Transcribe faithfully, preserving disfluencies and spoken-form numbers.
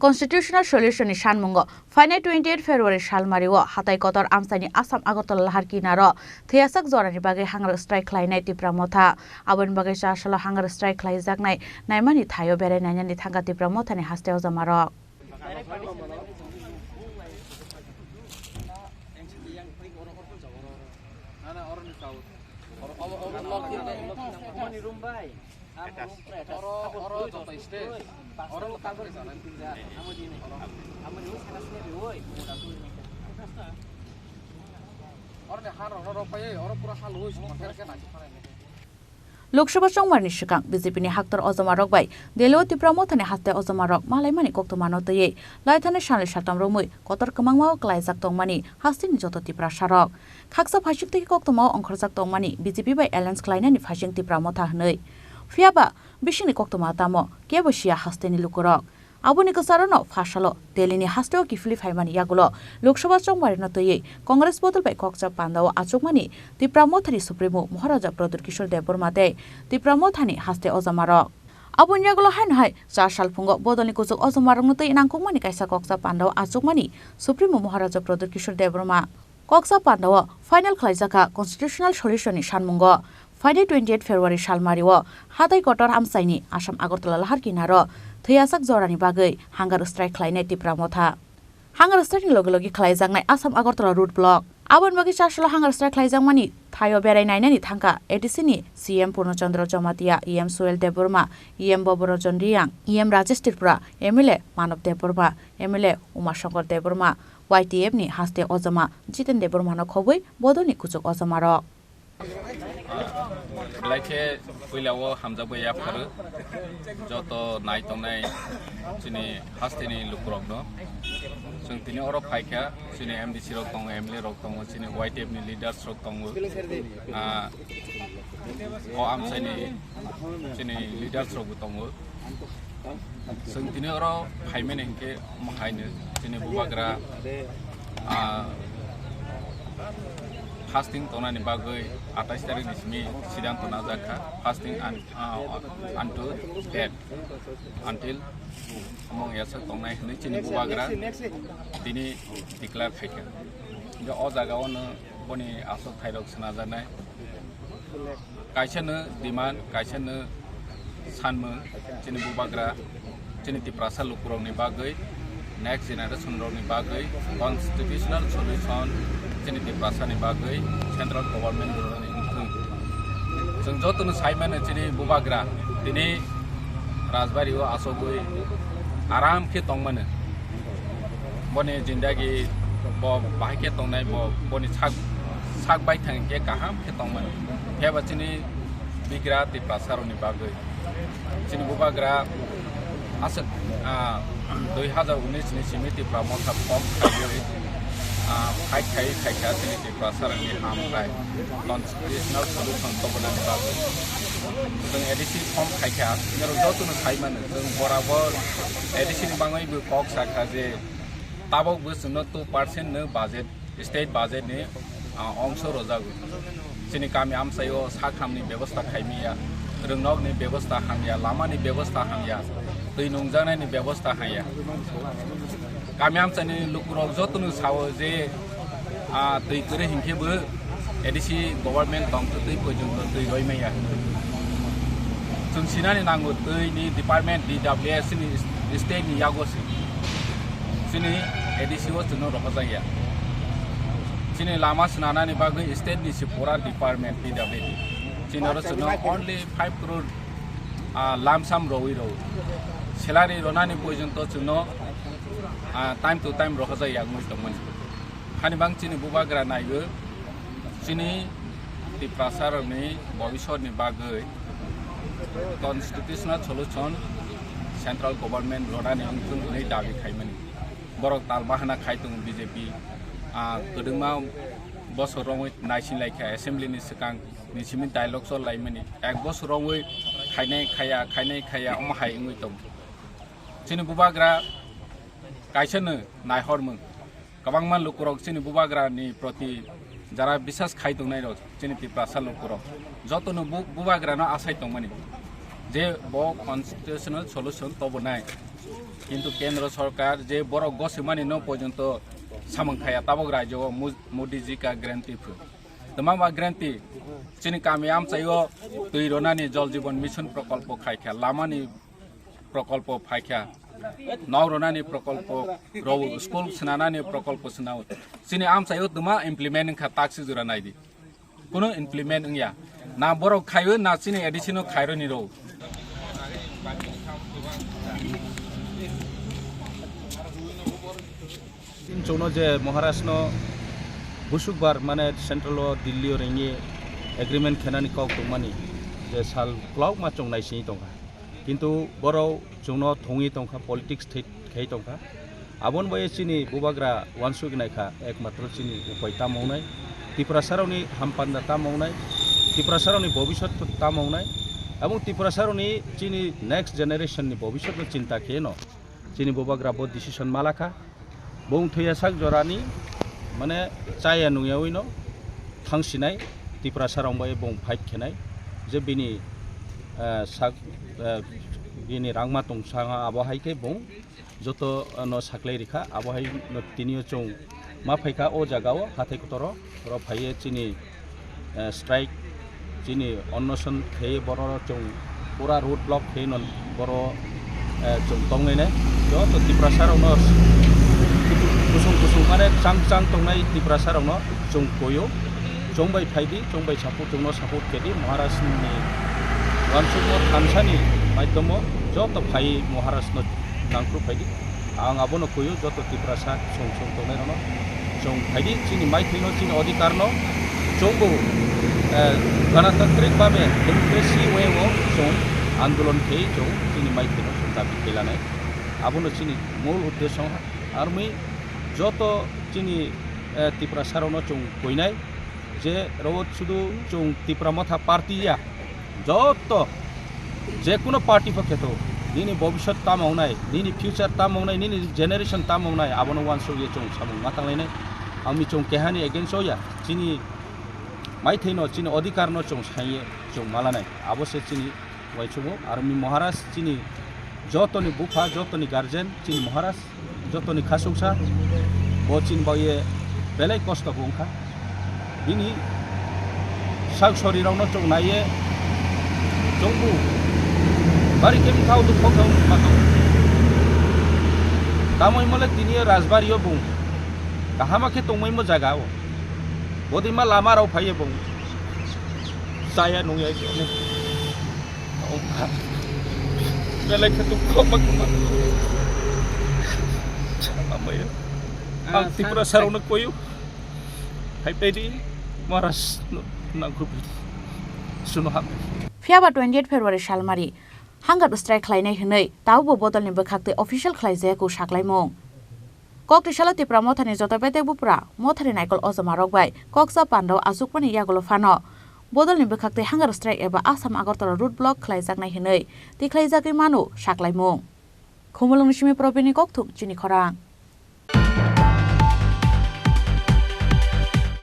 Constitutional Solution ni sanmungo phainai twenty eight February salmario hatai kotor amchaini Assam Agartala lahar kinaro thwiyasak jorani bagwi hunger strike khlainai Tipra Motha. Aboni bagwi chasalo hunger strike khlaijaknai naimani thaio berai nainani thangkha Tipra Mothani haste ojamarok. Lok Sabha chongmarni swkang B J P ni haktor ojamarok bai Delhi o Tipra Mothani haste ojamarok malaimani koktwmano twiwi laithani salni saltam romwi kotor kwmangmao klaijak tongmani hasteni joto Tiprasarok. Khaksa phaising twi koktwmao ongkhorjak tongmani B J P bai alliance khlainani phaising Tipra Motha hwnwi. Phiyaba bisingni koktwma tamo kebo siya hasteni lukurok. Aboni kwcharano phasalo Delhi ni hasteo kiphilwi phaimani yagulo Lok Sabha chongmarino twiwi Congress bodol bai kokcha pandao achukmani Tipra Mothani Supremo Maharaja Pradyut Kishore Debbarma tei Tipra Mothani haste ojamarok. Aboni yagulo haino hai char salphungo bodolni kuchuk ojamarokno twi nangkukmani kaisa kokcha pandao achukmani Supremo Maharaja Pradyut Kishore Debbarma. Kokcha pandao final khlaijakha Constitutional Solution ni sanmungo. Phainai twenty eight February salmario hatai kotor amchaini Assam Agartala lahar kinaro thwiyasak jorani bagwi hunger strike khlainai Tipra Motha. Hunger strike ni logi logi khlaijaknai Assam Agartala road block. Aboni bagwi chasalo hunger strike khlaijakmani thaio berai nainani thangkha A D C ni C M Purno Chandra Jamatia, E M Suel Debbarma, E M Bobo Rajan Riyang, E M Rajesh Tripura, M L A Manav Debbarma, M L A Uma Shankar Debbarma, Y T F ni haste ojama Jiten Debbarmano khobwi bodolni kuchuk ojamarok. Belai khe puila o hamjakbai yapharu joto nai tongnai chini hasteni lukurokno. Chwng tini oro phaikha, chini M D C rok tongo, M L A rok tongo, chini Y T F ni leaders rok tongo. Ah, o amchaini chini leaders rokbo tongo. Chwng tini oro phaimani hinkhe omo haino chini bubagra, ah, fasting tongnani bagwi atais tarikni simi siddhanto najak kha, fasting un-, ah, unto death, until omo wng yasak tongnai hwnwi chini bubagra tini declare khaikha. Hinkhe o jaga ono boni aswk thairok swnajaknai. Kaisa no demand, kaisa no sanmung, chini bubagra, chini Tiprasa lukurokni bagwi, next generation rokni bagwi constitutional solution chini Tiprasani bagwi central government rokni wngthung. Chwng jotono saimano chini bubagra tini Rajbari o asogwi aram khe tongmano. Boni jindagi bo bahai khe tongnai, bo, boni sak, sak baithang khe kaham khe tongmano. Phiya ba chini bigra Tiprasa rokni bagwi. Chini bubagra aswk, ah, dui hazar unis ni simi Tipra Motha form khaiwi, ah, fight khai, khai kha chini Tiprasa rokni hamkrai constitutional solution tobonani bagwi. Chwng A D C form khai kha, norok jotono sai mano, chwng borabor A D C ni bangwi bo kok sa kha je tabok bo chwngno two percent no budget, state budget ni, ah, ongso rwjago. Chini kami amchaio sakhamni bebosta khaimaya, rwngnokni bebosta hamya, lamani bebosta hamya, twi nungjaknaini bebosta hamya. Kami amchaini lukurok jotono sao je, ah, twi kwrwi hinkhe bo A D C government tongtwtwi poijonto twi roimaya. Chwng sinani nango twi ni department D W S ni state ni yago se. Chini A D C o chwngno rohorjakya. Chini lama swnanani bagwi state ni se pura department P W D. Chini oro chwngno only five crore, ah, lump sum rowi rw. Salary ronani poijonto chwngno, ah, time to time rohorjakya wngwi tongmani. Hani bang chini bubagra naiwi chini Tiprasa rokni bobisotni bagwi constitutional solution central government ronani wngthung hwnwi dabi khaimani. Borok tal bahana khai tongo B J P, ah, kwdwngma bosor romwi naising laikha assembly ni swkang ni simi dialogue chol laimani. Ek bosor romwi khainai khaya, khainai khaya, omo hai wngwi tongo. Chini bubagra kaisa no naihormung. Kwbangma lukurok chini bubagrani proti jara bisas khai tongnairok chini Tiprasa lukurok jotono bu-, bubagrano asai tongmani je bo constitutional solution tobonai, Kintu kendro sorkar je borok gosimani no porjonto samung khaya, tabok rajyo o Mo-, Modi ji ka guarantee phu. Tma ba guarantee? Chini kami amchaio twi ronani Jal Jeevan Mission prokolpo khaikha, lamani prokolpo phaikha, nok ronani prokolpo rw, school swnanani prokolpo swnao. Chini amchaio tma implement wngkha, taksi jora naidi. Kuno implement wngya. Na borok khaio, na chini A D C no khaironi rw. Chwngno je Maharashtra no busukbar mane central o Delhi o ringwi agreement khenani kok tongmani je sal kwlwkma chwng naisingwi tongkha. Kintu borok chwngno thwngwi tongkha, politics thwi-, khai tongkha. Aboni bai chini bubagra uansuk naikha, ekmatro chini upai tamo wngnai, Tiprasarokni hampanda tamo wngnai, Tiprasarokni bobiswt tamo wngnai, aboni Tiprasarokni chini next generation ni bobiswt no chinta kheno chini bubagra bo decision malakha. Bung thwiya sak jorani, mane, chaya nungyawi no thangsinai, Tiprasarok bai bung fight khenai, je bini, eh, sak, eh, bini rangma tong sanga abo hai khe bung joto, eh, no saklai rikha, abo hai no tini o chwng ma phaikha o jaga o hathai kotoro, oro phaiye chini, eh, strike, chini onnoson khe borok chwng pura road block khe no borok, eh, chwng tongnai nai. Joto Tiprasa rokno kusung kusung mane chang chang tongnai Tiprasa rokno chwng koyo, chwng bai phaidi, chwng bai support, chwngno support kedi Maharaj ni wansukma thansani maidhomo joto phai Maharaj no nangkru phaidi. Ang abono kuyu joto Tiprasa song song tongnai rokno. Chwng phaidi chini maithaino, chini odhikarno chwngbo, eh, ganatantrik babe democracy way o chwng andolon khe chwng chini maithaino chwng dabi khe lanai. Abono chini mul uddesyo wngkha. Armi joto chini, eh, Tiprasa rokno chwng koinai je ro sudu chwng Tipra Motha party ya. Joto je kuno party pho kheto, nini bobiswt tamo wngnai, nini future tamo wngnai, nini generation tamo wngnai, abono uansukye chwng samung ma tanglainai. Ami chwng kehani against o ya, chini maithaino, chini odhikarno chwng saiye chwng malanai. Abo se chini uaisukmung. Armi Maharaj chini jotoni bupha, jotoni guardian, chini Maharaj. Jotoni khasuksa bo chini bagwi belai kosto bo wngkha. Bini sak sorirokno chwng naiye chwngbo bari khe bwkha o dukho khe wngma tongo. Tamo hwnmale tini o rajbari o bung kahama khe tongmaimo jaga o. Bodima lama rok phaiye bung chaya nungya. Belai khe dukho ma kwma. Amaya. Ang Tiprasa rokno koyo. Hai pedi Maharaj no nangkru pedi. Suno hambai. Phiya ba twenty eight February salmari hunger strike khlainai hwnwi tabukbo bodolni bwkhaktwi official khlaijakya saklaimung. Kok twisalo Tipra Mothani joto bedek bupra Mothani naikol ojomarok bai Kokcha Pandao achukmani yagulo phano bodolni bwkhaktwi hunger strike eba Assam Agartala road block khlaijaknai hwnwi tikhlaijagwi mano saklaimung. Khumulwngni simi Probini kokthum chini khorang.